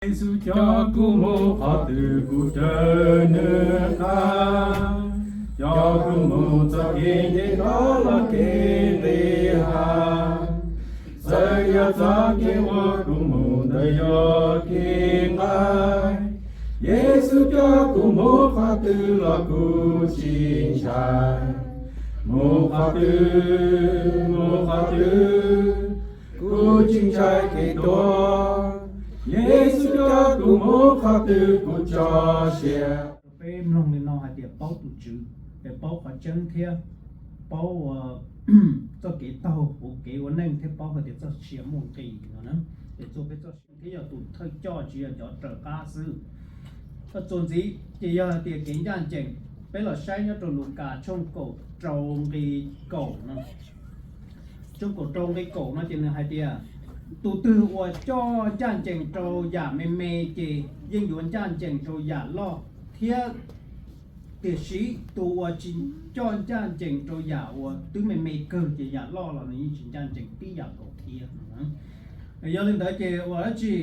Yexus coj kuv mus qhov twg kuv raws nws qab, coj kuv mus txoj kev nce nrov los kev nqis hav. Txawm yog txoj kev uas kuv mus ntawd yog kev nqaij, Yexus coj kuv mus qhov twg los kuv tsis ntshai. Mus qhov twg, mus qhov twg, kuv tsis ntshai kev tuag. Yexus coj kuv mus qhov twg kuv tso siab. Peb mloog li no hais tias paub tus Tswv, es paub qhov tseeb thiab paub txoj kev taug, kev ua neej thiab paub hais tias txoj sia muaj nqis no na. Es txhua peb txoj sia thiab yog tus thawj coj tsis yog cov raws qab xwb. Txuas ntxiv ces yog hais tias kev ncaj ncees, peb los saib nyob rau Lukas tshooj kaum rau nqi kaum no. Tshooj kaum rau nqi kaum no ces nws hais tias, tus twg uas coj ncaj ncees rau yam me me ces yeej yuav ncaj ncees rau yam loj thiab, tiam sis tus uas tsis coj ncaj ncees rau yam uas twb me me kawg ces yam loj los nws yeej tsis ncaj ncees tib yam nkaus thiab. Yog li ntawd ces ua dab tsi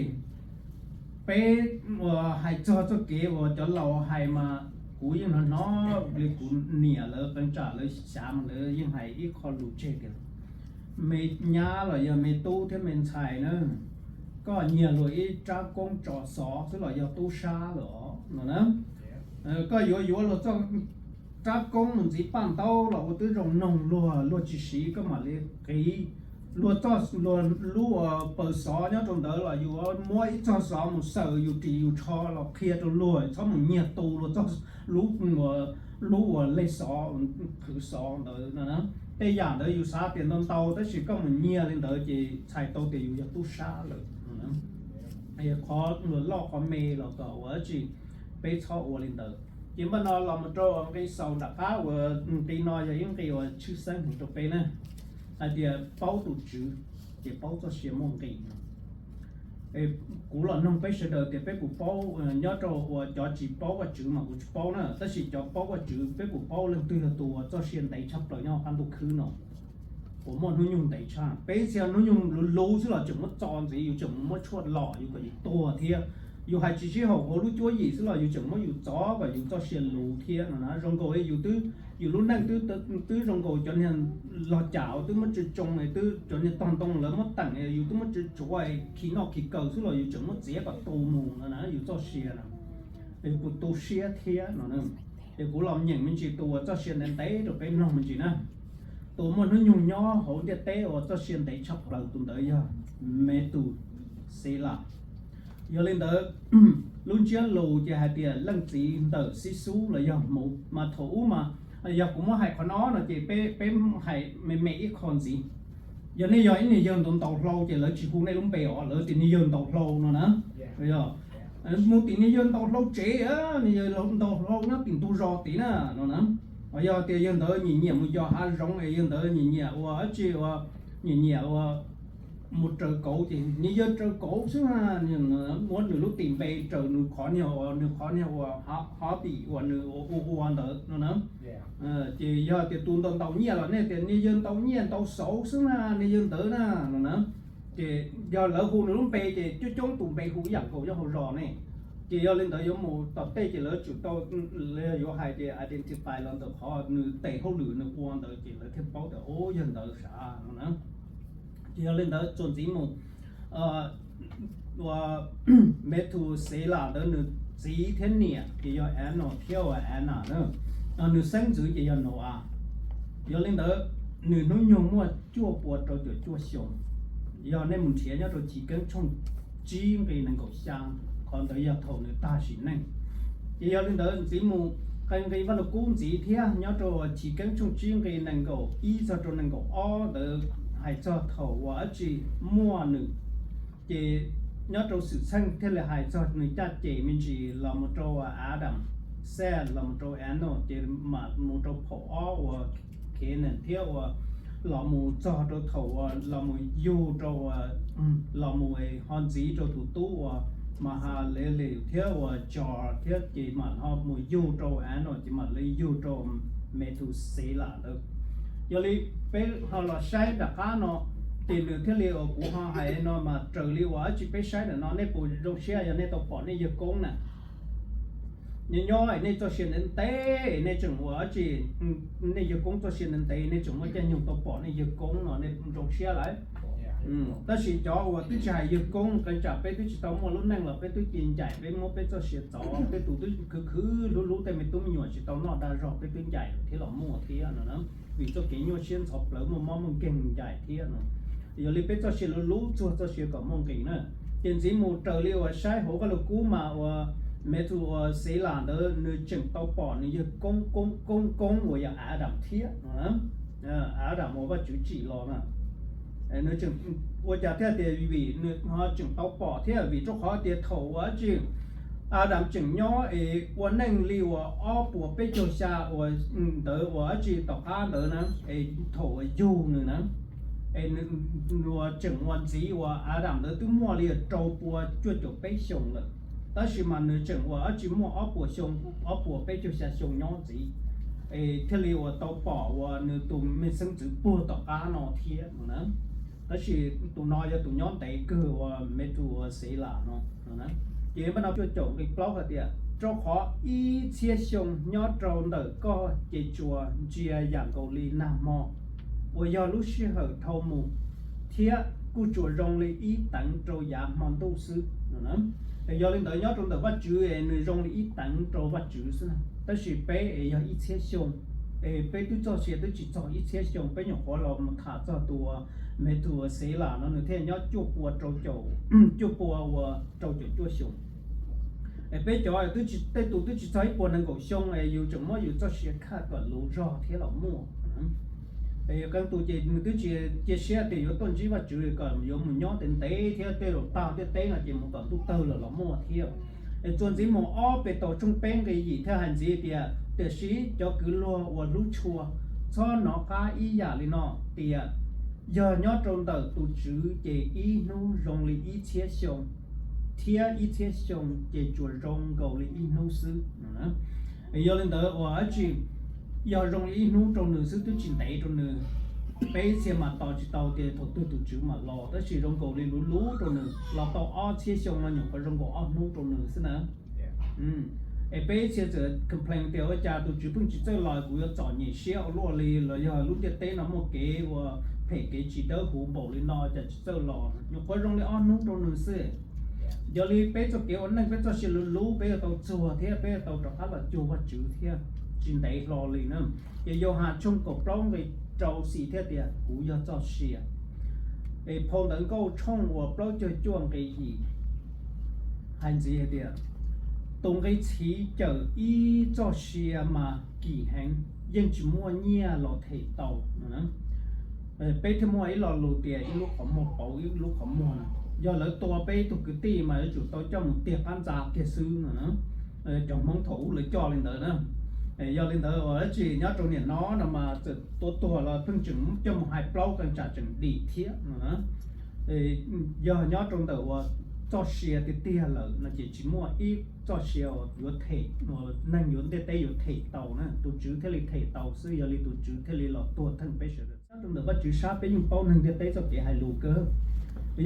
peb uas hais txog txoj kev uas cov laus hais mas kuv yeej hnov hnov li kuv niam lawv qee tsam lawv xyav mas lawv yeej hais ib qho lus tseg tias, me nyab los yog me tub thiab me ntxhais na, koj nyiag luag ib rab koob tso xov xwb los yog tub sab lawm os no na. Koj yuav yuav luag txoj rab koob mus ntxiv paj ntaub los ua twb zoo noog luag, luag tsis siv koj mam li qiv. Luag txoj, luag lub paws xov nyob rau ntawd los yuav muab ib txog xov mus xaws yus ris yus tsho los qhia rau luag, txhob mus nyiag tu luag txoj lub, lub uas lej xov, qhwv xov ntawd no na. Tej yam ntawd yus xav tias ntau ntau tab sis koj mus nyiag li ntawd ces txhais tau tias yus yog tub sab lawm. Qhov luag loj qhov me los kom ua dab tsi peb txhob ua li ntawd. Ces npaj no los mus rau nqi xaus nram qab uas nqi no yog ib nqi uas tshwj xeeb heev rau peb na, hais tias paub tus Tswv ces paub txoj sia muaj nqis. Kuv los noog peb sawv daws tias peb puas paub, nyob rau uas cov tsis paub Vajtswv mas kuv tsis paub na, tab sis cov paub Vajtswv peb puas paub leej twg yog tus uas txoj sia ntev tshaj plaws nyob qab ntuj khwb no, uas muaj hnub nyoog ntev tshaj. Peb txhia hnub nyoog luv luv xwb los tseem muab txo ntxiv, yus tseem mus muab tshuaj lom yus kom yus tuag thiab. Yus hais tsis sib haum hauv lub cuab yim xwb los yus tseem muab yus txov kom yus txoj sia luv thiab no na. Zoo nkaus li yus twb, yus lub neej twb, twb zoo nkaus cov niag log cam uas twb muab tsoo tsoo, twb cov niag tog ntoo lawv muab teem, yus twb muab tshuav khi noj khi kaw xwb los yus tseem muab txiav kom tu mus no na yus txoj sia na. Es kuv tu siab thiab no na. Es kuv los nyeem me ntsis tus uas txoj sia ntev ntev rau peb mloog me ntsis na. Tus muaj hnub nyoog nyob hauv ntiaj teb uas txoj sia ntev tshaj plaws tus ntawd yog Metuselas. Yog li ntawd, lub ntsiab lus ces hais tias leej txiv ntawm xib xub los yog hmuv, mas thaum ub mas yog kuv muab hais qhov no no ces peb, peb hais me me ib qho ntxiv. Yog nej yog ib niag yawg ntaus ntaus hlau ces lawv tsis hu nej lub npe os, lawv tias niag yawg ntaus hlau no na. Yog mus tim niag yawg ntaus hlau tsev, niag yawg ntaus hlau nyob tim ntug zos tid na no na. Os yog tias yawg ntawd nyiam nyiam mus yos hav zoov es yawg ntawd nyiam nyiam ua dab tsi, ua nyiam nyiam ua mus raws kauv ces niag yawg raws kauv xwb na. Muab nws lub tis npe raws nws qhov niag, nws qhov niag uas hobby uas nws ua ua ntawd no na. Ces yog tias tus ntaus ntaus nyiaj los nej tias niag yawg ntaus nyiaj ntaus xauv xwb na, niag yawg ntawd na no na. Ces yog lawv hu nws lub npe ces coob coob tus npe hu ib yam nkaus nyob hauv zos ne. Ces yog li ntawd yuav mus tom tej ces lawv tsum tau, yuav hais tias identify los ntawm qhov nws tes hauj lwm nws ua ntawd ces lawv thiaj paub tias ub yawg ntawd sav no na. Ces yog li ntawd txuas ntxiv mus, ua Methuselah ntawd nws txiv thiab niam ces yog Enok thiab ua Anna na. Nws xeeb ntxwv ces yog Nau-as. Yog li ntawd nws hnub nyoog muaj cuaj pua rau caum cuaj xyoo. Yog nej mus nrhiav nyob rau Chiv Keeb tshooj tsib nqi nees nkaum xya, qhov ntawd yog thaum nws tag sim neej. Ces yog li ntawd ntxiv mus qee nqi Vaj Lug Kub ntxiv thiab nyob rau Chiv Keeb tshooj tsib nqi nees nkaum ib txog rau nees nkaum ob ntawd hais txog thaum uas dab tsi muaj nws. Ces nyob rau xwm txheej thiaj li hais txog nws caj ces me ntsis los mus rau Adam, Seth los mus rau Enok, ces mam mus rau phaum ob uas Kenan thiab uas los mus txog rau thaum uas los mus yug rau uas los mus ho ntxiv rau tus tub uas Mahalalel thiab uas Jor thiab ces mam ho mus yug rau Enok ces mam li yug rau Methuselah ntawd. Yog li peb ho los saib nram qab no, Ces nws thiaj li uas kuv ho hais no mas raws li uas dab tsi peb saib ntawm no, nej puas zoo siab yog nej tau pom nej yawg koob na? Nyob nyob es nej txoj sia ntev ntev, nej tseem uas dab tsi, nej yawg koob txoj sia ntev ntev, nej tseem muaj caij nyoog tau pom nej yawg koob no, nej zoo siab lawm. Tab sis cov uas twb tsis hais yawg koob, qee tsam peb twb tsis tau muaj lub neej los peb twb cia ncaim, peb muab peb txoj sia txov, peb tus twb khwv khwv hlub hlub tej me tub me nyuam tsis tau noj dag zog, peb twb ncaim thiab los muaj thiab no na. Vim txoj kev nyuaj siab ntxhov plawv, muaj mob muaj nkeeg ncaim thiab no. Yog li peb txoj sia luv luv txuag txoj sia kom muaj nqis na. Ces ntxiv mus raws li uas saib hauv Vaj Lug Kub mas uas Methuselah ntawd nws tseem tau pom nws yawg koob koob koob koob uas yog Adam thiab no. Adam uas Vajtswv tsim los na, nws tseem, ua cas thiaj tias vim nws ho tseem tau pom thiab? Vim rau qhov tias thaum uas dab tsi Adam tseem nyob es ua neej li uas ob puas peb caug xya uas ntawd uas dab tsi tom qab ntawd na, es thaum uas yug nws na, es nws tseem ua ntxiv uas Adam ntawd twb muaj li rau pua cuaj caum peb xyoos lawm, tab sis mas nws tseem uas dab tsi muaj ob puas xyoo, ob puas peb caug xya xyoo nyob ntxiv, es thiaj li uas tau pom uas nws tus me xeeb ntxwv puag tom qab no thiab no na. Tab sis tus no yog tus nyob ntev kawg uas Methuselah no no. Ces npaj no cuaj caum nqe plaub hais tias, rau qhov ib txhiab xyoo nyob rau ntawm koj ces tsuas ntsia yam nkaus li nag hmo uas yog lub sij hawm dhau mus, thiab kuj tsuas zoo li ib teev rau yav hmo ntuj xwb no. Yog li ntawd nyob rau ntawm Vajtswv es nws zoo li ib teev rau Vajtswv xwb, tab sis peb es yog ib txhiab xyoo, es peb twb txoj sia twb tsis txog ib txhiab xyoo, peb nyuam qhuav los mus tham txog tus Methuselah no nws thiaj nyob cuaj pua rau caum, cuaj pua uas rau caum cuaj xyoo. Es peb cov tej tus twb tsis txog ib puas nees nkaum xyoo es yus tseem muab yus txoj sia khaj kom luv zog thiab los muaj. Es qee tus ces nws twb tsis cia siab tias yuav tuaj ntsib Vajtswv kom yuav mus nyob ntev ntev thiab tej zaum tag ntiaj teb no ces mus tom ntuj tawg lawm los muaj thiab. Es txuas ntxiv mus ob Petus tshooj peb nqe yim thiaj hais ntxiv tias, tiam sis cov kwv luag uas hlub tshua, txhob hnov qab ib yam li no tias, yog nyob rau ntawm tus Tswv ces ib hnub zoo li ib txhiab xyoo, thiab ib txhiab xyoo ces tsuas zoo nkaus li ib hnub xwb. Yog li ntawd uas dab tsi, yog zoo li ib hnub rau nws xwb twb tsis ntev rau nws. Peb txhia mas tos tsis tau tias thaum twg tus Tswv mam los, tab sis zoo nkaus li luv luv rau nws los tau ob txhiab xyoo no nyuam qhuav zoo nkaus ob hnub rau nws xwb na. Es peb txhia txawm complain tias ua cas tus Tswv pheej tsis txawj los, kuv yuav txom nyem siab ua luaj li, los yog lub ntiaj teb no muaj kev ua phem kev tsis dawb huv npaum li no cas tsis txawj los, nyuam qhuav zoo li ob hnub rau nws xwb. Yog li peb txoj kev ua neej peb txoj sia luv luv peb yuav tau txuag thiab peb yuav tau rov qab los cuag Vajtswv thiab tsis ntev hlo li na. Ces Yauhas tshooj kaum plaub nqe rau xis thiaj tias kuv yog txoj sia. Es phau ntawv Nkauj tshooj uas plaub caug cuaj nqe yim hais ntxiv hais tias, tus nqi txhiv cawm ib txoj sia mas kim heev, yeej tsis muaj nyiaj los them tau no. Peb thiaj muaj ib lo lus tias ib lub qhov muag pauv ib lub qhov muag no. Yog lawv tua peb ib tug kwv tij mas yuav tsum tau coj mus tiag qab ntxa kiag xwb no na. Cov Hmoob thaum ub lawv coj li ntawd na. Yog li ntawd uas dab tsi nyob rau niam no no mas txawm tua tuag los pheej tseem coj mus hais plaub qee tsam tseem dim thiab no na. Yog nyob rau ntawm uas txoj sia tiag tiag lawm no ces tsis muaj ib txoj sia uas yuav them, uas neeg yuav ntiaj teb yuav them tau na, tus Tswv thiaj li them tau xwb, yog li tus Tswv thiaj li los tuag theej peb sawv daws. Nyob rau ntawm Vajtswv sab peb yeej paub neeg ntiaj teb txoj kev hais lus kawg.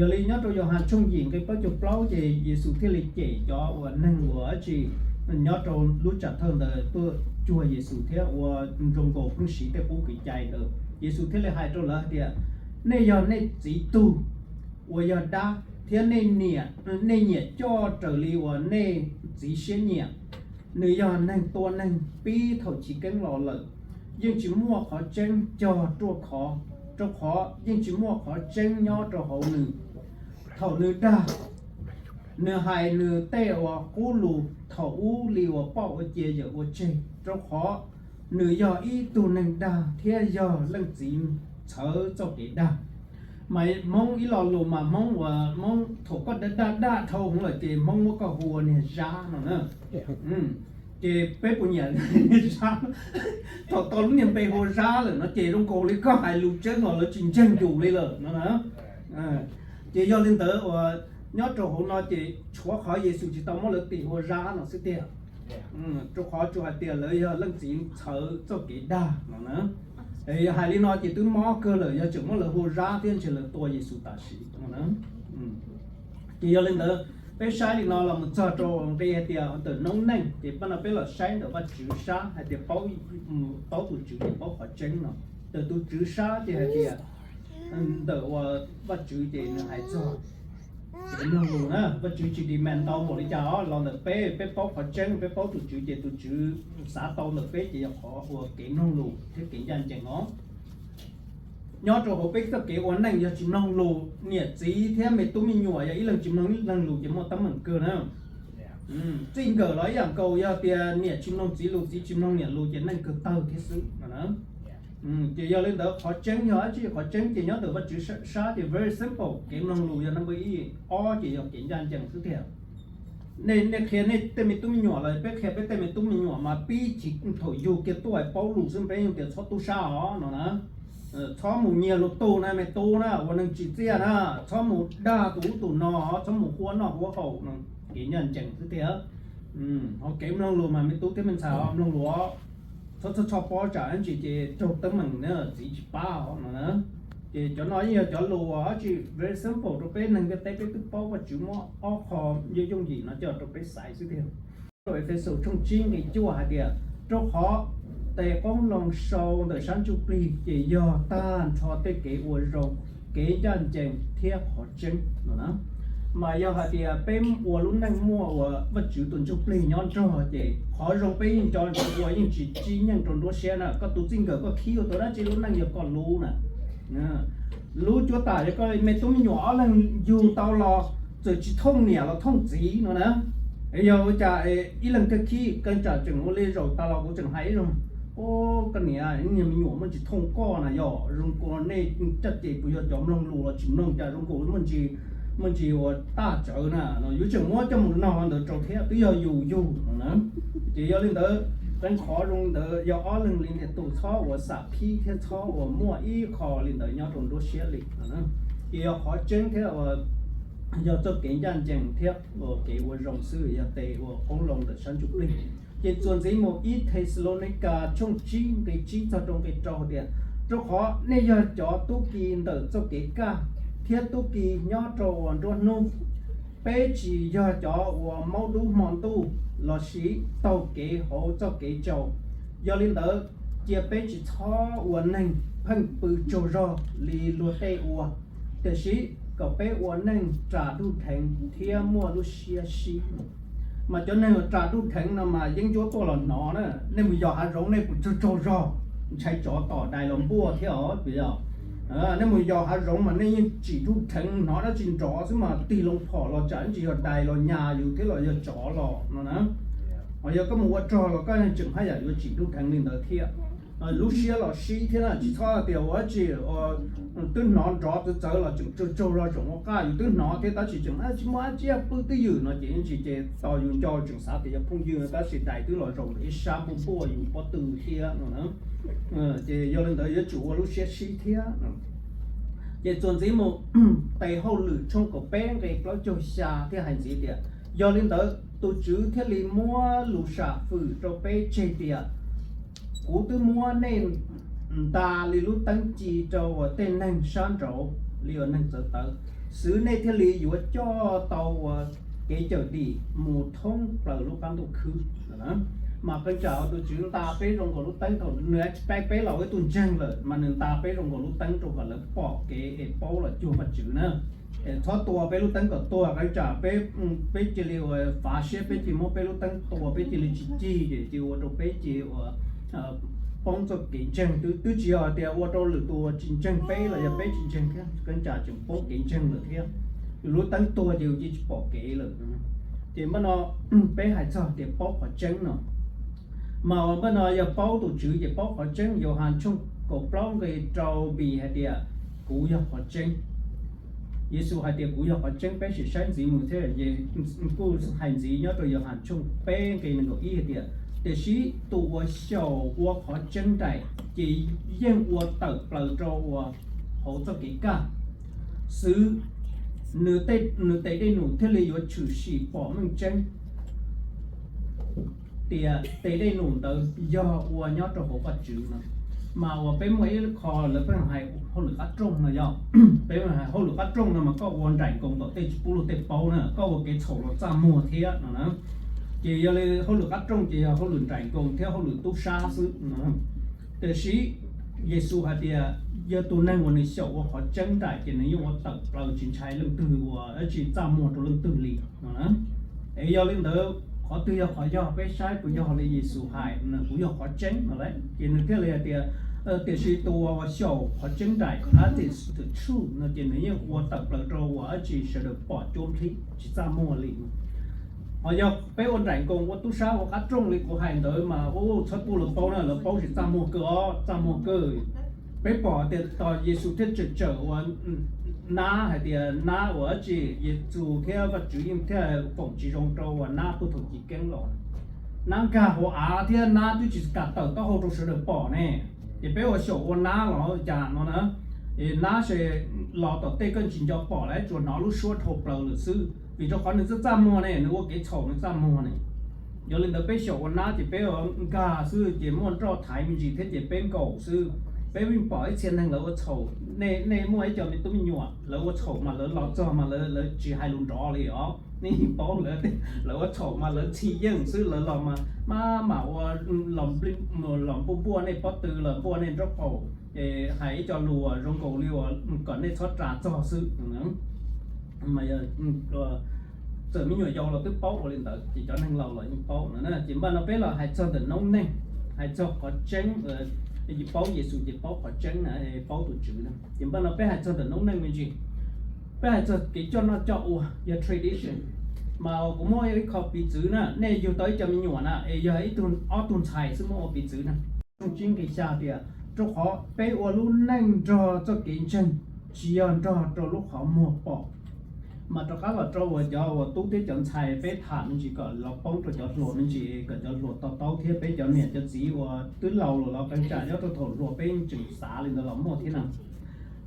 Yog li nyob rau Yauhas tshooj yim nqe plaub caug plaub ces Yexus thiaj li cem cov uas neeg uas dab tsi nyob rau lub tsam thawj ntawd tuaj cuag Yexus thiab ua zoo nkaus pheej siv tej qub kev cai ntawd. Yexus thiaj li hais rau lawv hais tias, nej yog nej txiv tug uas yog dab, thiab nej nyiam coj raws li uas nej txiv siab nyiam. Nws yog neeg tua neeg pib thaum chiv keeb los lawm, yeej tsis muaj qhov tseeb cog ruaj khov, rau qhov yeej tsis muaj qhov tseeb nyob rau hauv nws. Thaum nws dag, nws hais nws tej uas qub lus thaum ub li uas poj ua cia yawm ua tseg, rau qhov nws yog ib tug neeg dag thiab yog leej txiv txhawv txoj kev dag. Mas Hmoob ib lo lus mas Hmoob uas Hmoob thaum koj dag dag dhau hwv lawm ces Hmoob muab koj hu ua niag zab no na. Ces peb puas nyiam niag zab? Thaum tau lub niag npe hu ua zab lawm no ces zoo nkaus li koj hais lus tseeb los lawv tsis ntseeg yus li lawm no na. Ces yog li ntawd uas nyob rau hauv no ces tshuav qhov Yexus tsis tau muab lawv tis hu ua zab no xwb tiag, rau qhov tsuas hais tias lawv yog leej txiv txhawv txoj kev dag no na. Yog hais li no ces twb mob kawg lawm, yog tseem muab lawv hu zab thiab ntshe lawv tua Yexus tam sim no na. Ces yog li ntawd, peb saib li no los mus txog rau nqi hais tias ntawm noob neej, ces pab no peb los saib ntawm Vajtswv sab hais tias paub, paub tus Tswv ces paub qhov tseeb no. Ntawm tus Tswv sab ces hais tias, ntawm uas Vajtswv ces nws hais txog kev mloog lus na. Vajtswv tsis demand ntau npaum li cas os, los ntawm peb, peb paub qhov tseeb, peb paub tus Tswv ces tus Tswv xav tau ntawm peb ces yog qhov uas kev mloog lus thiab kev ncaj ncees os. Nyob rau hauv peb txoj kev ua neej yog tsis mloog lus, niam txiv thiab me tub me nyuam yog ib leeg tsis mloog ib leeg lus ces muaj teeb meem kawg na. Txij nkawm los ib yam nkaus, yog tias niam tsis mloog txiv lus, txiv tsis mloog niam lus ces neej kawg tawg thiab xwb no na. Ces yog li ntawd qhov tseeb yog dab tsi? Qhov tseeb ces nyob ntawm Vajtswv sab ces very simple, kev mloog lus yog number ib, ob ces yog kev ncaj ncees xwb tiag. Nej, nej qhia nej tej me tub me nyuam los peb qhia peb tej me tub me nyuam mas pib thaum yug kiag tuaj paub lus xwb peb yeej tias txhob tub sab os no na. Txhob mus nyiag luag tug na me tub na, ua neeg tsim txiaj na, txhob mus dag tus ub tus no, txhob mus huab noj huab haus no, kev ncaj ncees xwb tiag. Ho kev mloog lus mas me tub thiab me ntxhais os, mloog lus os, txhob txhob txhob pob tsam ib ntsis ces raug teeb meem na, txiv tsis pab os no na. Ces cov no yeej yog cov lus dab tsi very simple rau peb neeg ntiaj teb peb twb paub, Vajtswv muab ob qho yooj yooj yim no coj rau peb xaiv xwb tiag. Rau Efexus tshooj tsib nqe cuaj hais tias, rau qhov tes qoob loo sau ntawm sab ntsuj plig ces yog tag nrho tej kev ua zoo, kev ncaj ncees thiab qhov tseeb no na. Mas yog hais tias peb ua lub neej muaj uas Vajtswv tus ntsuj plig nyob nrog ces qhov zoo peb yeej nco ntsoov ua, yeej tsis tsim nyog rau nruab siab na. Koj tus txij nkawm koj khib ua tau dab tsi, lub neej yog koj lub na. Lub cuab tam yog koj me tub me nyuam ob leeg yug tau los txawm tsis thooj niam los thooj txiv no na. Yog ua cas ib leeg thiaj khib? Koj tsam tseem ua li zaum tas los kuv tseem hais ib zaug, o, koj niam, niag me nyuam muaj ntsis thooj koj na, yog zoo nkaus nej caj ces puas yog cov mloog lus los tsis mloog, cas zoo nkaus muaj ntsis, muaj ntsis ua taj tsawv na no. Yuav tseem muab coj mus nug ntawd rau thiab, twb yog yus yug no na. Ces yog li ntawd, qee qhov zoo ntawd yog ob leeg li niam tus txhob ua xam khib thiab txhob ua muaj ib qho li ntawd nyob rau nruab siab li no. Ces yog qhov tseeb thiab yog txoj kev ncaj ncees thiab ua kev ua zoo xwb, yog tes ua qoob loo ntawm sab ntsuj plig. Ces txuas ntxiv mus ib Thexalaunika tshooj tsib nqe tsib txog rau nqe rau tias, rau qhov nej yog cov tub ki ntawm txoj kev kaj thiab tub ki nyob rau ua nruab hnub. Peb tsis yog cov uas maub dub hmo ntuj lossis taug kev hauv txoj kev tsaus. Yog li ntawd, cia peb tsis txhob ua neeg pheej pw tsaug zog li luag tej ua, tiam sis kom peb ua neeg ras duj dheev thiab muaj lub siab sib. Mas cov neeg ras duj dheev no mas yeeb ncuab tuaj los hnov na. Nej mus yos hav zoov nej puas tsaug tsaug zog, ntshai tsov tom dais los npuaj thiab os, puas yog? Nej mus yos hav zoov mas nej yeej tsim duj dheev, hnov dab tsi nrov xwb mas tig loo phom los tsam ntsis yog dais los nyas yus thiab los yog tsov los no na. Ho yog koj mus ua rog los koj yeej tseem haj yam yuav tsim duj dheev li ntawd thiab. Lub siab los sib thiab na, tsis txhob tias ua dab tsi twb hnov nrov txawv txawv los tseem tsaug tsaug zog tseem ua qaj, yus twb hnov thiab tab sis tseem tsis muaj dab tsi, pw twj ywm no ces ntsis ces tos yus nco tseem xav tias yog phooj ywg tab sis dais twb los zaum ntawm ib sab npuaj npuaj yus pob tw thiab no na. Ces yog li ntawd yuav tsum ua lub siab sib thiab. Ces txuas ntxiv mus, Tes Hauj Lwm tshooj kaum peb nqe plaub caug xya thiaj hais ntxiv tias, yog li ntawd tus Tswv thiaj li muab lus sam fwm rau peb tseg tias, kuv twb muab nej nta li lub teeb ci rau uas tej neeg sab nraud li uas neeg txawv tawv, xwv nej thiaj li yuav coj tau uas kev cawm dim mus thoob plaws lub qab ntuj khwb. Mas qee tsam tus Tswv nta peb zoo nkaus lub teeb, thaum nws tsis paib peb los ua ib tug ntseeg lawm mas nws nta peb zoo nkaus lub teeb rau kom lawv pom kev es paub los cuag Vajtswv na. Es txhob tua peb lub teeb kom tuag, qee tsam peb, peb cia li uas fav siab, peb cia li muab peb lub teeb tua, peb cia li tsis cig ces cia ua rau peb cia li uas poob txoj kev ntseeg. Twb tsis yog tias ua rau lwm tus uas tsis ntseeg peb los yog peb tsis ntseeg thiab, qee tsam tseem poob kev ntseeg lawm thiab. Yus lub teeb tuag ces yus cia tsis pom kev lawm. Ces npaj no peb hais txog tias paub qhov tseeb no. Mas npaj no yog paub tus Tswv ces paub qhov tseeb. Yauhas tshooj kaum plaub nqe rau B hais tias, kuv yog qhov tseeb. Yexus hais tias kuv yog qhov tseeb, peb sim saib ntxiv mus thiab. Kuj hais ntxiv nyob rau Yauhas tshooj peb nqe nees nkaum ib hais tias, tiam sis tus uas xyaum ua qhov tseeb nraim ces yeej ua tawm plaws rau uas hauv txoj kev kaj, xwv nws tes dej num thiaj li yuav tshwm sim pom meej tseeb tias tes dej num ntawd yog ua nyob rau hauv Vajtswv no. Mas uas peb muaj ib qho lawv pheej hais hauj lwm qab rooj no yog, peb hais hauj lwm qab rooj no mas koj ua nraim nkoos tom tej tsis pub luag tej paub na, koj ua kev txhaum los txaj muag thiab no na. Ces yog li hauj lwm qab rooj ces yog hauj lwm nraim nkoos thiab hauj lwm tub sab xwb no. Tiam sis Yexus hais tias yog tus neeg uas nws xyaum ua qhov tseeb nraim ces nws yeej ua tawm plaws tsis ntshai leej twg ua dab tsi txaj muag rau leej twg li no na. Es yog li ntawd qhov twg yog qhov yog peb saib puas yog li Yexus hais no, kuv yog qhov tseeb no lauj. Ces nws thiaj li hais tias, tiam sis tus uas xyaum qhov tseeb nraim, that is the truth no ces nws yeej ua tawm plaws rau ua dab tsi sawv daws pom cuab nplhib tsis txaj muag li. Ho yog peb ua nraim nkoos ua tub sab ua qab rooj li kuv hais ntawd mas ua txhob pub lawv paub na, lawv paub tsis txaj muag kawg os, txaj muag kawg. Peb pom tias tos Yexus thiaj tsawm tsawm ua nab hais tias nab ua dab tsi, Yexus thiab Vajtswv yeej thiaj foom tsis zoo rau ua nab puag thaum chiv keeb los. Nab nkag hauv av thiab nab twb tsis kam tawm taub hau rau sawv daws pom ne. Ces peb ua xyaum ua nab los cas no na, es nab se los tom tej koj tsis nco pom lawm, tsuas hnov lub suab dhau plaws lawm xwb, vim rau qhov nws txaj txaj muag ne, nws ua kev txhaum nws txaj muag ne. Yog li ntawd peb xyaum ua nab ces peb nkag xwb ces muaj nroj thaiv me ntsis thiab ces peb nkaum xwb. Peb yeej pom ib txhia neeg lawv ua txhaum, nej muaj ib co me tub me nyuam lawv ua txhaum mas lawv los txog mas lawv tsis hais lus nrov li os, nej yeej paub lawv, lawv ua txhaum mas lawv txhim yeej xwb, lawv los mas maj mam ua, los npuaj npuaj nej pob tw los npuaj nej nraub qaum, hais ib co lus zoo nkaus li uas kom nej txhob ras txog xwb. Mas txawm me nyuam yaus los twb paub ua li ntawd ces cov neeg laus los yeej paub no na. Ces npaj no peb los hais txog ntawm noob neej, hais txog qhov tseeb, paub Yexus ces paub qhov tseeb na, paub tus Tswv na. Ces npaj no peb hais txog ntawm noob neej me ntsis, peb hais txog kev coj noj coj ua yog tradition. Mas kuv muab ib qho piv txwv na, nej yug tau ib co me nyuam na es yog ib tug ob tug ntxhais xwb muab ua piv txwv na. Tsib nqe xya tias, rau qhov peb ua lub neej nrog txoj kev ntseeg, tsis yog nrog rau lub qhov muag pom. Mas rov qab los rau uas cov uas tub thiab cov ntxhais peb tham me ntsis kom los poob rau cov hluas me ntsis kom cov hluas to taub thiab peb cov niam cov txiv uas twb laus lawm los qee tsam nyob rau thaum hluas peb tseem xav li ntawd los muaj thiab na.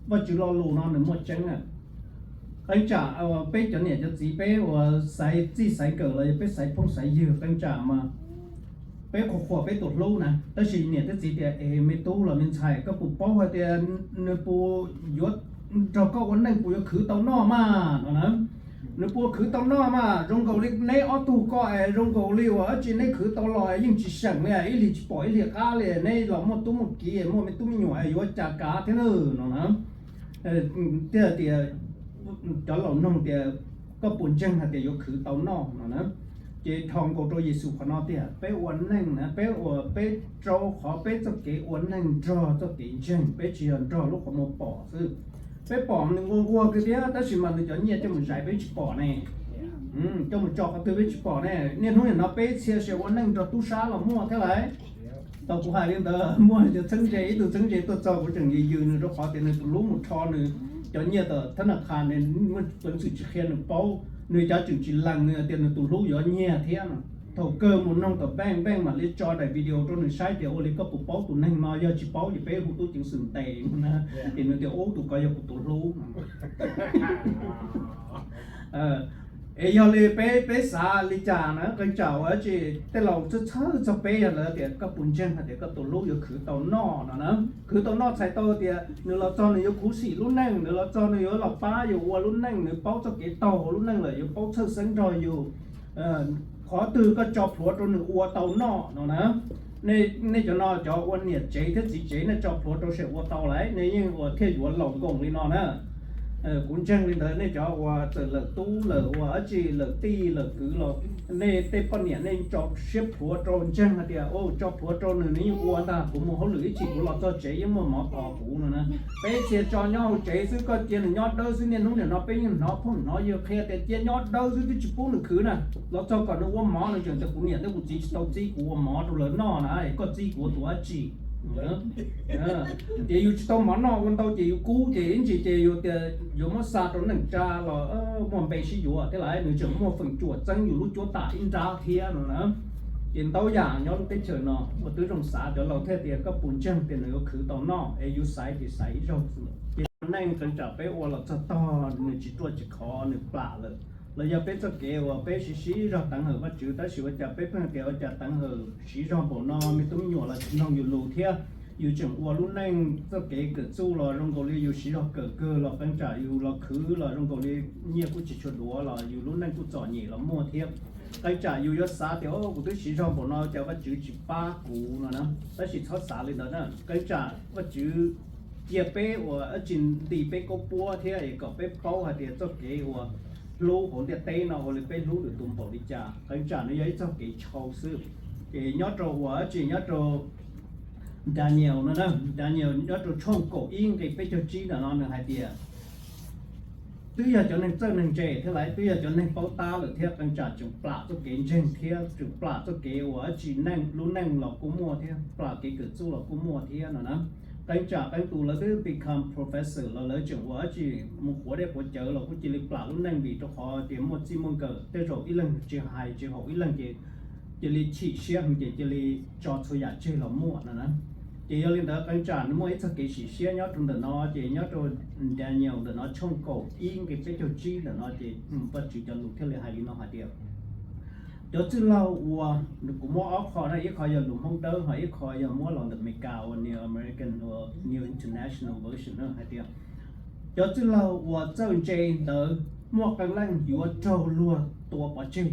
Vajtswv lo lus no nws muaj tseeb na. Qee tsam peb cov niam cov txiv peb uas xaiv txij xaiv nkawm los yog peb xaiv phooj xaiv ywg qee tsam mas peb qhuas qhuas peb tus hlub na, tab sis niam thiab txiv tias es me tub los me ntxhais koj puas paub hais tias nws puas yuav nrog koj ua neej puas yuav khwv tau noj mas no na. Nws puas khwv tau noj mas zoo nkaus li neb ob tug ko es zoo nkaus li uas dab tsi neb khwv tau los yeej tsis seem li, ib hlis tsis pom ib hlis qab li, neb los muaj tub muaj kiv muaj me tub me nyuam yuav cas kav thiab na no na. Thiaj tias cov laus nug tias koj puas ntseeg hais tias yuav khwv tau noj no na. Ces dhau nkaus rau Yexus qhov no tiag, peb ua neej na, peb ua peb rau qhov peb txoj kev ua neej nrog txoj kev ntseeg, peb tsis yog nrog lub qhov muag pom xwb. Peb pom nws nquag nquag kiag thiab tab sis mas nws cov nyiaj coj mus zais peb tsis pom ne, coj mus tso qhov twg peb tsis pom ne. Niaj hnub nim no peb txhia se ua neej nrog tub sab los muaj thiab lauj. Tau kuv hais li ntawd muaj cov txheeb ze, ib tug txheeb ze tuaj txog kuv tseem yws yws nws rau qhov tias nws tus hlub mus rho nws cov nyiaj tom thab naj qha, nws muaj peev xwm tsis qhia nws paub, nws cav tseem tsis lees nws tias nws tus hlub yuav nyiag thiab no. Thaum kawg mus noog tom bank, bank mam li tso daim video rau nws saib tias ua li koj puas paub tus neeg no, yog tsis paub ces peb hu tub ceev xwm ntes no na. Ces nws tias ub tus ko yog kuv tus hlub. Es yog li peb, peb xav li cas na, qee tsam ua dab tsi tej laus txhawj txhawj txog peb yog lawv tias koj puas ntseeg hais tias koj tus hlub yuav khwv tau noj no na. Khwv tau noj txhais tau tias nws los txog nws yuav khuv xim lub neej, nws los txog nws yuav los pab yus ua lub neej, nws paub txoj kev taug lub neej lawm yuav paub txhawj xeeb nrog yus. Qhov twg koj tso plhuav rau nws ua tau noj no na. Nej cov no cov ua niam tsev thiab txiv tsev nej tso plhuav rau sem ua tau lawm nej yeej ua thiaj yuav laus nkoos li no na. Kuv ntseeg li ntawd nej cov ua txawm lawm tub lawm ua dab tsi lawm tij lawm kwv los nej tej poj niam nej tso siab plhuav rau ntseeg hais tias tso plhuav rau nws nws yeej ua ntag, kuv mus hauj lwm ib chim kuv los txog tsev yeej muaj mov tos kuv no na. Peb txhia tso nyob hauv tsev xwb, koj cia nws nyob dawb xwb, niaj hnub niam no peb yeej hnov phooj hnov ywg qhia tias cia nyob dawb xwb twb tsis pub nws khwv na. Los txog kom nws ua mov nws tseem tias kuv niam thiab kuv txiv tsis tau txib kuv ua mov rau lawv noj na, koj txib kuv ua tus dab tsi? Ces yus tsis tau mov noj ua ntau ces yus kub ces ib ntsis ces yus tias yuav muab xa rau neej tsa los muaj npe sib yuav thiab lawm, nws tseem muaj feem cuam txeeb yus lub cuab tam ib nrab thiab no na. Ces ntau yam nyob lub teb chaws no ua twb zoo xav, cov laus thiaj tias koj puas ntseeg tias nws yuav khwv tau noj es yus xaiv ces xaiv ib zaug xwb. Ces neej qee tsam peb ua los txog tog nws tsis ruaj tsis khov nws plam lawm, los yog peb txoj kev uas peb siv siv zog teev hawm Vajtswv tab sis ua cas peb pheej tias ua cas teev hawm siv zog npaum no me tub me nyuam los tsis mloog yus lus thiab. Yus tseem ua lub neej txoj kev kawm txuj los zoo nkaus li yus siv zog kawm kawg los qee tsam yus los khwv los zoo nkaus li nyiaj kuj tsis tshua duav los yus lub neej kuj txom nyem los muaj thiab. Qee tsam yus yuav xav tias, o, kuv twb siv zog npaum no cas Vajtswv tsis pab kuv no na. Tab sis txhob xav li ntawd na. Qee tsam Vajtswv cia peb uas dab tsi nti peb kaub puab thiab es kom peb paub hais tias txoj kev uas hlub hauv ntiaj teb no ua li peb hlub nws tus npaum li cas. Qee tsam nws yog ib txoj kev tshau xwb. Ces nyob rau uas dab tsi nyob rau Daniel no na, Daniel nyob rau tshooj kaum ib nqe peb caug tsib ntawm no nws hais tias, twb yog cov neeg txawj neeg ntse thiab lawv twb yog cov neeg paub tab lawm thiab qee tsam tseem plam txoj kev ntseeg thiab tseem plam txoj kev uas dab tsi neej lub neej los kuj muaj thiab plam kev kawm txuj los kuj muaj thiab no na. Qee tsam qee tus lawv twb become professor los lawv tseem ua dab tsi mus quav dej quav cawv los kuj cia li plam lub neej vim rau qhov tias muaj txij muaj nkawm tej zaum ib leeg tsis hais tsis haum ib leeg ces cia li chim siab ces cia li tso txhua yam tseg los muaj no na. Ces yog li ntawd qee tsam nws muaj ib txoj kev sim siab nyob rau ntawm no ces nyob rau Daniel ntawm no tshooj kaum ib nqe peb caug tsib ntawm no ces Vajtswv cov lus thiaj li hais li no hais tias, cov txwj laug uas, kuv muab ob qho na, ib qho yog lus Hmoob Dawb ho ib qho yog muab los ntawm Amelikas uas New American uas New International Version na hais tias, cov txwj laug uas txawj ntse ntawd muaj qee leej yuav raug luag tua pov tseg.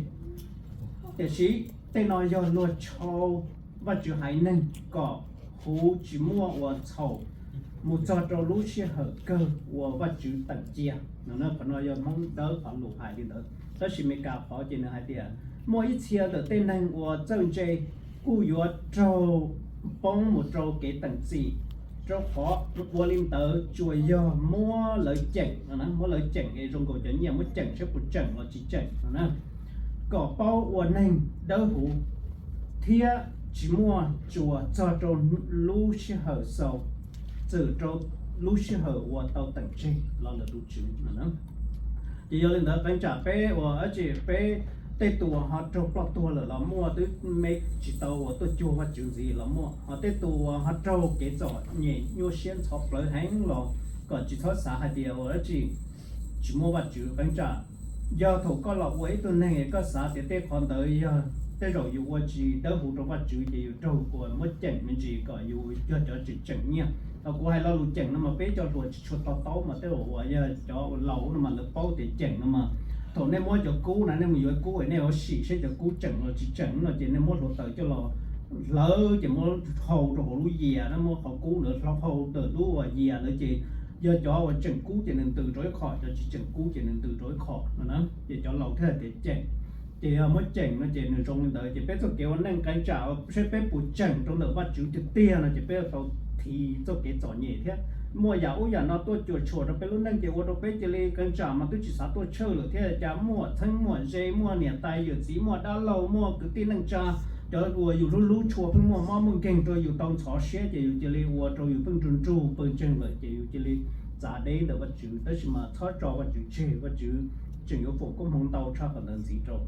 Tiam sis tej no yog luag tshau Vajtswv haiv neeg kom huv tsis muaj ua txhaum mus txog rau lub sij hawm kawg uas Vajtswv teem cia. Qhov no yog Hmoob Dawb qhov lus hais li ntawd, tab sis Amelikas qhov ces nws hais tias, muaj ib txhia ntawm tej neeg uas txawj ntse kuj yuav raug poob mus rau kev teem txim, rau qhov ua li ntawd tsuas yog muab lawv ceem, muab lawv ceem es zoo nkaus cov nyiaj muab ceem saib puas tseem los tsis tseem no na, kom paub ua neeg dawb huv thiab tsis muaj tsuas txog rau lub sij hawm xaus, txwm rau lub sij hawm uas tau teem tseg los lawm tus Tswv no na. Ces yog li ntawd qee tsam peb uas dab tsi peb tej tus uas ho raug ploj tuag lawm los muaj, twb me tsis tau uas tuaj cuag Vajtswv ntxiv los muaj, ho tej tus uas ho raug kev txom nyem nyuaj siab ntxhov plawv heev los kom tsis txhob xav hais tias uas dab tsi tsis muaj Vajtswv. Qee tsam yog thaum koj los ua ib tug neeg koj xav tias tej qhov ntawd yog tej zaum yus ua tsis dawb huv rau Vajtswv ces yus raug uas muab ceem me ntsis kom yus yog cov tseem tseem nyiaj. Thaum kuv hais lo lus ceem no mas peb cov hluas tsis tshua to taub mas tej zaum uas yog cov laus no mas lawv paub tias ceem no mas thaum nej muab cov kub na nej mus yuav kub nej yuav sim saib cov kub tseem los tsis tseem no ces nej muab hluav taws coj los hlawv ces muab hau rau hauv lub yias na, muab qhov kub ntawd hau ntawm lub uas yias ntawd ces yog cov uas tseem kub ces nws ntws rau ib qho, cov tsis tseem kub ces nws ntws rau ib qho no na, ces cov laus thiaj hais tias ceem. Ces yog muab ceem no ces nws zoo li ntawd ces peb txoj kev ua neej qee tsam saib peb puas tseem rau ntawm Vajtswv tiag tiag no ces peb yuav tau thiv txoj kev txom nyem thiab muaj yam ub yam no tuaj cuam tshuam rau peb lub neej ces ua rau peb cia li qee tsam mas twb tsis xav tuaj church lawm thiab cas muaj txheeb muaj ze, muaj niam tais yawm txiv, muaj dab laug, muaj kwv tij neej tsa, cov uas yus hlub hlub tshua pheej muaj mob muaj nkeeg rau yus tau ntxhov siab ces yus cia li ua rau yus pheej nrug nrug pawg ntseeg lawm ces yus cia li txav deb ntawm Vajtswv. Tab sis mas txhob tso Vajtswv tseg, Vajtswv tseem yuav foom koob hmoov ntau tshaj qhov ntawd ntxiv rau.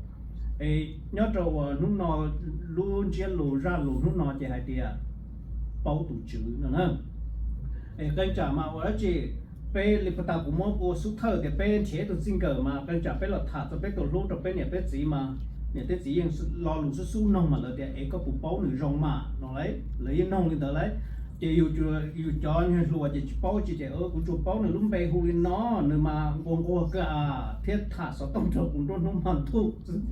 Es nyob rau uas hnub no lub ntsiab lus zaj lus hnub no ces hais tias paub tus Tswv no na. Es qee tsam mas ua dab tsi peb li puag ta kuv muab ua xub thawj tias peb nrhiav ib tug txij nkawm mas qee tsam peb los tham txog peb tus hlub rau peb niam peb txiv mas niam peb txiv yeej lo lus xub xub noog mas lawv tias es koj puas paub nws zoo mas no lauj, lawv yeej noog li ntawd lauj. Ces yus, yus cov nyuag hluas ces tsis paub tsi ces kuv tsuas paub nws lub npe hu li no, nws mas nquag nquag kawg thiab tham xov tooj rau kuv nruab hnub hmo ntuj xwb.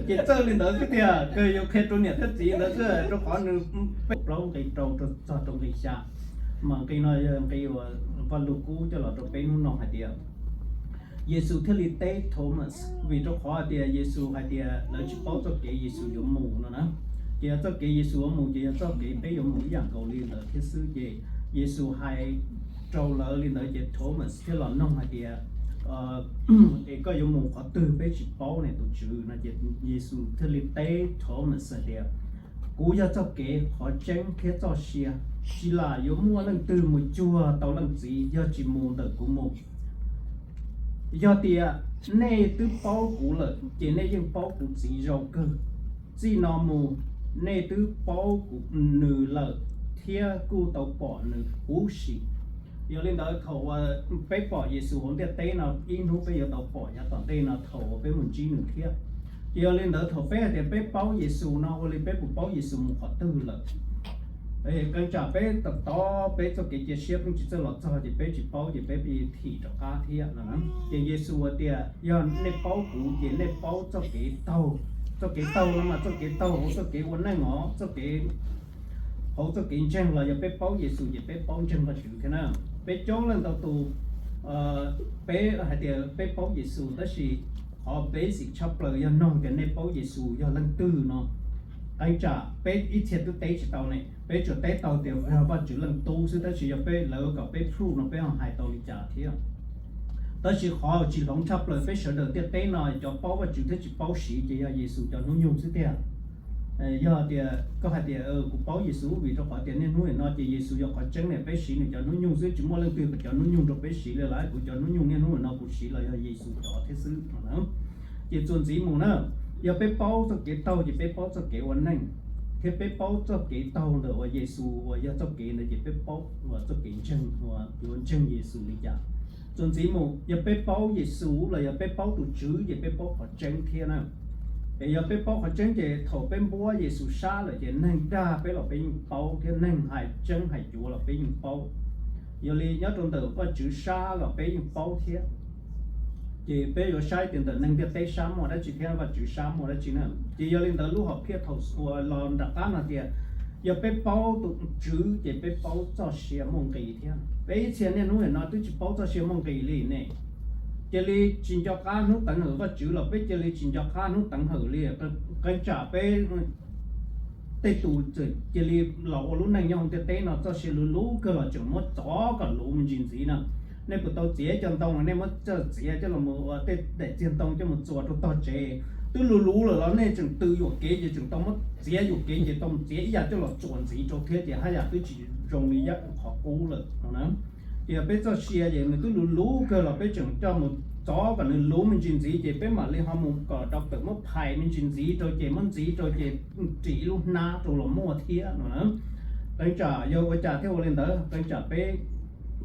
Ces txawj li ntawd xwb tiag, kawg yuav qhia rau niam thiab txiv ntawd xwb rau qhov nws peb plaub nqe rau txog rau nqe xya, mas nqe no yog nqe uas Vaj Lug Kub coj los rau peb hnub no hais tias Yexus thiaj li teb Thomas, vim rau qhov hais tias Yexus hais tias lawv tsis paub txoj kev Yexus yuav mus no na. Ces yog txoj kev Yexus yuav mus ces yog txoj kev peb yuav mus ib yam nkaus li ntawd thiab xwb. Ces Yexus hais rau lawv li ntawd ces Thomas thiaj los noog hais tias, es koj yuav mus qhov twg peb tsis paub ne tus Tswv no. Ces Yexus thiaj li teb Thomas hais tias, kuv yog txoj kev, qhov tseeb thiab txoj sia. Tsis lam yuav muaj leej twg mus cuag tau Leej Txiv yog tsis mus ntawm kuv mus. Yog tias nej twb paub kuv lawm ces nej yeej paub kuv Txiv zoo kawg. Txij no mus nej twb paub nws lawm thiab kuj tau pom nws huv si. Yog li ntawd thaum uas peb pom Yexus hauv ntiaj teb no ib hnub peb yuav tau pom yav tom ntej no thaum uas peb mus ntsib nws thiab. Ces yog li ntawd thaum peb hais tias peb paub Yexus no ua li peb puas paub Yexus mus qhov twg lawm? Qee tsam peb tau tov peb txoj kev cia siab pheej tsis txawj los txog ces peb tsis paub ces peb pheej thim rov qab thiab no. Ces Yexus hais tias yog nej paub kuv ces nej paub txoj kev taug, txoj kev taug no mas txoj kev taug hauv txoj kev ua neej os, txoj kev hauv txoj kev ntseeg los yog peb paub Yexus ces peb paub ntseeg Vajtswv thiab na. Peb coob leej ntau tus peb hais tias peb paub Yexus tab sis qhov basic tshaj plaws yog noog tias nej paub Yexus yog leej twg no. Qee tsam peb ib txhia twb teb tsis tau ne, peb tsuas teb tau tias yog Vajtswv leej tub xwb tab sis yog peb lawv kom peb prove no peb ho hais tau li cas thiab. Tab sis qhov tsis hloov tshaj plaws peb sawv daws ntiaj teb no cov paub Vajtswv thiab tsis paub siv ces yog Yexus cov hnub nyoog xwb tiag. Yog tias koj hais tias kuv paub Yexus vim rau qhov tias niaj hnub no ces Yexus yog qhov tseeb ne, peb siv nws cov hnub nyoog xwb tsis muaj leej twg kom cov hnub nyoog rau peb siv li lawm, kuv cov hnub nyoog niaj hnub no kuv siv los yog Yexus cov thiab xwb no. Ces txuas ntxiv mus na, yog peb paub txoj kev taug ces peb paub txoj kev ua neej, thiab peb paub txoj kev taug ntawm uas Yexus uas yog txoj kev ntawd ces peb paub txoj kev ntseeg uas yuav ntseeg Yexus li cas. Txuas ntxiv mus yog peb paub Yexus los yog peb paub tus Tswv ces peb paub qhov tseeb thiab na. Es yog peb paub qhov tseeb ces thaum peb npuab Yexus sab lawm ces neeg dag peb los peb yeej paub thiab, neeg hais tseeb hais cuav los peb yeej paub. Yog li nyob rau ntawm Vajtswv sab los peb yeej paub thiab. Ces peb yuav saib tias ntawm neeg ntiaj teb sab muaj dab tsi thiab Vajtswv sab muaj dab tsi na. Ces yog li ntawd lub hom phiaj thaum uas los nram qab no tias yog peb paub tus Tswv ces peb paub txoj sia muaj nqis thiab. Peb ib txhia niaj hnub nim no twb tsis paub txoj sia muaj nqis li ne. Cia li tsis nco qab hnub teev hawm Vajtswv los peb cia li tsis nco qab hnub teev hawm li. Qee tsam peb tej tus cia li los ua lub neej nyob hauv ntiaj teb no txoj sia luv luv kawg los tseem muab txov kom luv me ntsis ntxiv na. Nej puas tau txiav cov ntoo nej muab txiav coj los ua tej daim txiag ntoo coj mus txuas rau tog tsev? Twb luv luv lawm los nej tseem tw yuam kev ces tseem tau muab txiav yuam kev ces tau mus txiav ib yam coj los txuas ntxiv rau thiab ces haj yam twb tsis zoo li qhov qub lawm no na. Ces yog peb txoj sia ces nws twb luv luv kawg los peb tseem coj mus txov kom nws luv me ntsis ntxiv ces peb mam li ho mus kom doctor muab phais me ntsis ntxiv rau ces muab ntxiv rau ces ris ib lub hnab rau los muaj thiab no na. Qee tsam yog ua cas thiaj ua li ntawd? Qee tsam peb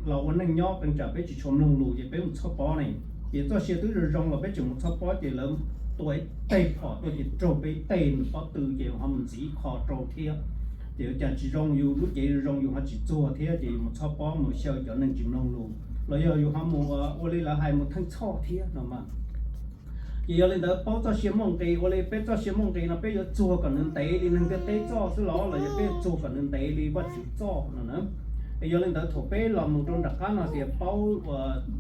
los ua neej nyob qee tsam peb tsis tshua mloog lus ces peb mus txhoj pob ne. Ces txoj sia twb zoo zoo los peb tseem mus txhoj pob ces lawv tua ib teg phom tuaj ces raug peb ib teg nws pob tw ces ho mus ntxiv ib qho rau thiab. Ces ua cas tsis zoo, yus lub cev zoo zoo yus ho tsis txuag thiab ces yus mus txhoj pob mus xyaw cov neeg tsis mloog lus los yog yus ho mus ua li lawv hais mus theej txhoj thiab no mas. Ces yog li ntawd paub txoj sia muaj nqis, ua li peb txoj sia muaj nqis no peb yuav txuag kom nws ntev li neeg ntiaj teb txoj xwb los los yog peb yuav txuag kom nws ntev li Vajtswv txoj no na. Es yog li ntawd thaum peb los mus rau nram qab no tias paub,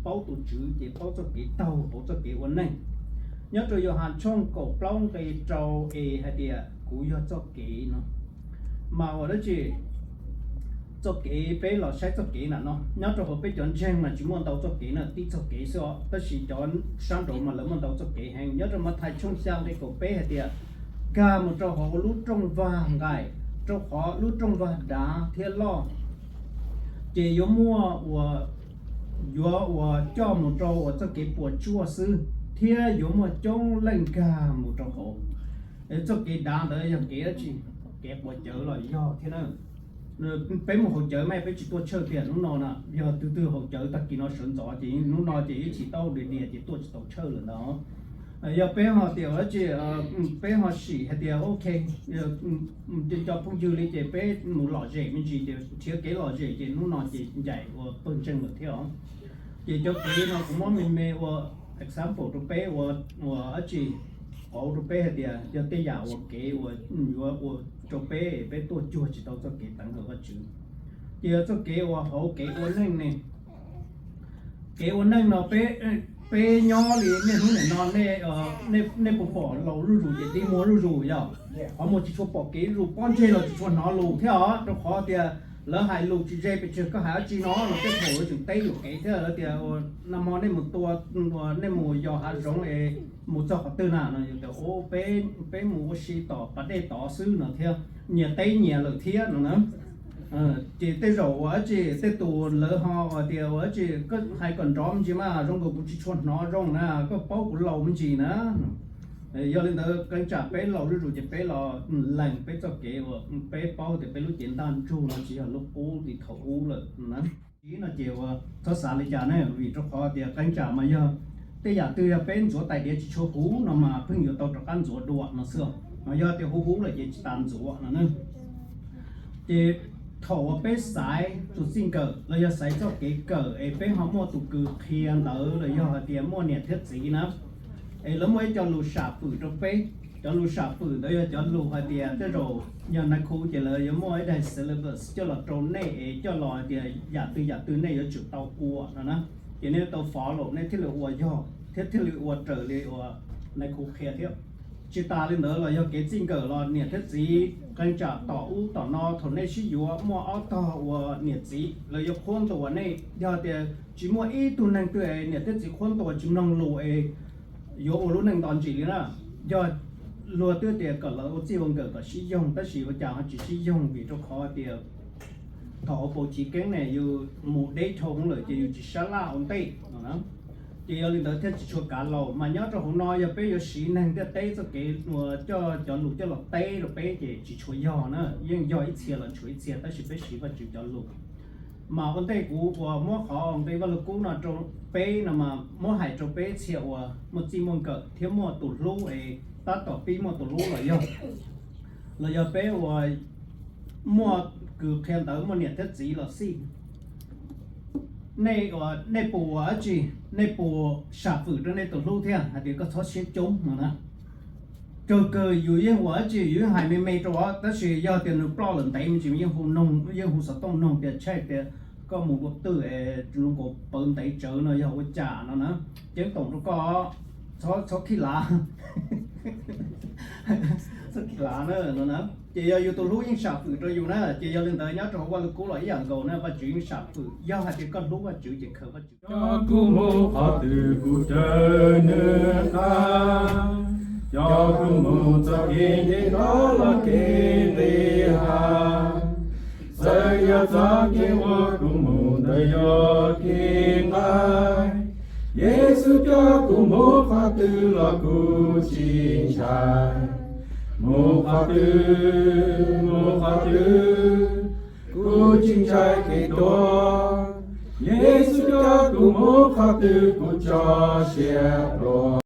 paub tus Tswv ces paub txoj kev taug hauv txoj kev ua neej. Nyob rau Yauhas tshooj kaum plaub nqe rau es hais tias kuv yog txoj kev no. Mas ua dab tsi txoj kev, peb los saib txoj kev na no, nyob rau hauv peb cov ntseeg mas tsis muaj ntau txoj kev na, tib txoj kev xwb os, tab sis cov sab nraud mas lawv muaj ntau txoj kev heev. Nyob rau Mathais tshooj xya nqe kaum peb hais tias, nkag mus rau hauv lub rooj vag nqaim, rau qhov lub rooj vag dav thiab loj, ces yuav muaj ua, yuav ua coj mus rau ua txoj kev puas tsuaj xwb, thiab yuav muaj coob leej nkag mus rau hauv. Txoj kev dav ntawd yog kev dab tsi? Kev quav cawv los yog thiab na. Peb mus haus cawv mas peb tsis tuaj tshawj tiag hnub no na, yog tus twg haus cawv tag kis no sawv ntxov ces hnub no ces ib chim taub hau dias dias ces tuaj tsis tau tshawj lawm ntag. Yog peb ho tias dab tsi, peb ho sim hais tias ok, cov phooj ywg li ces peb mus lom zem me ntsis ces nrhiav kev lom zem ces hnub no ces ncaim ua pawg ntseeg lawm thiab os. Ces cov kev no kuv muab me me ua example rau peb ua, ua dab tsi, qauv rau peb hais tias yog tej yam uas kev uas yuav ua rau peb, peb tuaj cuag tsis tau txoj kev teev hawm Vajtswv. Ces yog txoj kev uas hauv kev ua neej ne, kev ua neej no peb, peb nyob li niaj hnub nim no, nej puas pom laus zuj zus ces dig muag zuj zus yog, qhov muag tsis tshua pom kev zuj zus, pob ntseg los tsis tshua hnov lus thiab os, rau qhov tias lawv hais lus tsis ze pes tsawg. Koj hais dab tsi no los tej thaum lawv tseem teb yuam kev thiab, lawv tias nag hmo nej mus tua, nej mus yos hav zoov es mus txog qhov twg na no, yus tias peb, peb mus ua si tom pas dej tod xwb no thiab, nyias teb nyias lawm thiab no na. Ces tej zaum ua dab tsi tej tus lawv ho tias ua dab tsi, koj hais kom nrov me ntsis mas zoo nkaus kuv tsis tshua hnov zoo na, koj paub kuv laus me ntsis na. Yog li ntawd qee tsam peb laus zuj zus ces peb los lees peb txoj kev uas peb paub tias peb lub cev ntaj ntsug no tsis yog lub qub li thaum ub lawm na. Ib no ces ua txhob xav li cas ne, vim rau qhov tias qee tsam mas yog tej yam twg yog peb ntxuav tais diav tsis tshua huv no mas pheej yuav tau rov qab ntxuav dua no xwb. Mas yog tias huv huv lawm ces tsis tas ntxuav no na. Ces thaum uas peb xaiv tus txij nkawm los yog xaiv txoj kev kawm es peb ho muaj tus kws qhia ntawd los yog hais tias muaj niam thiab txiv na, es lawv muaj ib co lus sam fwm rau peb. Cov lus sam fwm ntawd yog cov lus hais tias tej zaum yog nais khu ces lawv yuav muaj ib daim syllabus coj los rau nej es coj los hais tias yam twg yam twg nej yuav tsum tau ua no na, ces nej tau follow nej thiaj li ua yog thiab thiaj li ua raws li uas nais khu qhia thiab. Tsis tas li ntawd los yog kev txij nkawm los niam thiab txiv qee tsam tom ub tom no thaum nej sib yuav muaj ob tog uas niam txiv lawv yuav qhuab ntuas nej. Yog tias tsis muaj ib tug neeg twg es niam thiab txiv qhuab ntuas tsis mloog lus es yuav ua lub neej nto ntsis li na. Yog luag twb tias kom lawv ua txij ua nkawm kom sib yoog tab sis ua cas ho tsis sib yoog vim rau qhov tias thaum hauv paus chiv keeb ne yus mus deb dhau hwv lawm ces yus tsis sab laj ua ntej no na. Ces yog li ntawd thiaj tsis tshua kav laus. Mas nyob rau hauv no yog peb yuav siv neeg ntiaj teb txoj kev uas coj cov lus coj los teb rau peb ces tsis tshua yog na, yeej yog ib txhia los tshuav ib txhia tab sis peb siv Vajtswv cov lus. Mas ua ntej kuv uas muab qhov nqe Vaj Lug Kub no rau peb no mas muab hais rau peb txhia uas muaj txij muaj nkawm thiab muaj tus hlub es tab tom pib muaj tus hlub los yog, los yog peb uas muaj kws qhia ntawv muaj niam thiab txiv los xij, nej puas ua dab tsi? Nej puas sam fwm rau nej tus hlub thiab hais tias koj txhob siab coob no na? Kawg kawg yus yeej ua dab tsi yus yeej hais me me rau tab sis yog tias nws ploj lawm ntev me ntsis yeej hu xov tooj noog tias tshaj tias koj mus ua twj es zoo nkaus pawv ntev tsawv no yog ua cas no na. Ceeb toom rau koj, txhob khij lav, txhob khij lav na no na. Ces yog yus tus hlub yeej sam fwm rau yus na, ces yog li ntawd nyob rau hauv Vaj Lug Kub los ib yam nkaus na, Vajtswv yeej sam fwm. Yog hais tias koj hlub Vajtswv ces khaws Vajtswv. Coj kuv mus qhov twg kuv raws nws qab, coj kuv mus txoj kev nce ntov los kev nqis hav. Txawm yog txoj kev uas kuv mus ntawd yog kev nqaij, Yexus coj kuv mus qhov twg los kuv tsis ntshai. Mus qhov twg, mus qhov twg, kuv tsis ntshai kev tuag. Yexus coj kuv mus qhov twg kuv tso siab pluag.